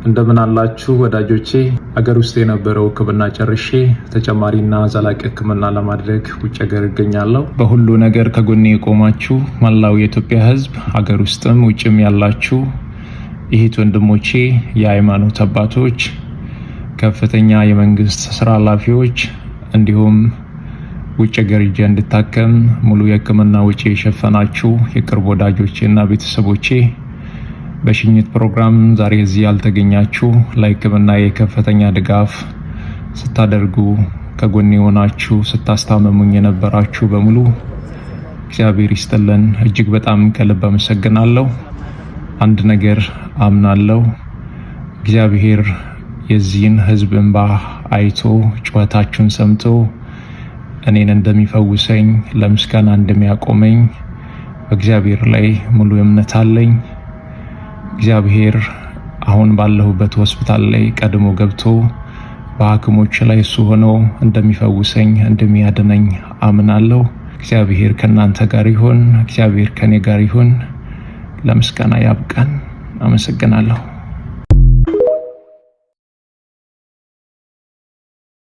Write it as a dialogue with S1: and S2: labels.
S1: እንደምን አላችሁ ወዳጆቼ? አገር ውስጥ የነበረው ሕክምና ጨርሼ ተጨማሪና ዘላቂ ሕክምና ለማድረግ ውጭ ሀገር እገኛለሁ። በሁሉ ነገር ከጎኔ የቆማችሁ መላው የኢትዮጵያ ሕዝብ፣ አገር ውስጥም ውጭም ያላችሁ እህት ወንድሞቼ፣ የሃይማኖት አባቶች፣ ከፍተኛ የመንግስት ስራ ኃላፊዎች እንዲሁም ውጭ ሀገር ሄጄ እንድታከም ሙሉ የህክምና ወጪ የሸፈናችሁ የቅርብ ወዳጆቼ እና ቤተሰቦቼ፣ በሽኝት ፕሮግራም ዛሬ እዚህ ያልተገኛችሁ፣ ለህክምና የከፍተኛ ድጋፍ ስታደርጉ ከጎኔ የሆናችሁ፣ ስታስታመሙኝ የነበራችሁ በሙሉ እግዚአብሔር ይስጥልን። እጅግ በጣም ከልብ አመሰግናለሁ። አንድ ነገር አምናለሁ። እግዚአብሔር የዚህን ህዝብ እንባ አይቶ፣ ጩኸታችሁን ሰምቶ እኔን እንደሚፈውሰኝ፣ ለምስጋና እንደሚያቆመኝ በእግዚአብሔር ላይ ሙሉ እምነት አለኝ። እግዚአብሔር አሁን ባለሁበት ሆስፒታል ላይ ቀድሞ ገብቶ በሐኪሞች ላይ እሱ ሆኖ እንደሚፈውሰኝ፣ እንደሚያድነኝ አምናለሁ። እግዚአብሔር ከእናንተ ጋር ይሁን። እግዚአብሔር ከኔ ጋር ይሁን። ለምስጋና ያብቃን። አመሰግናለሁ።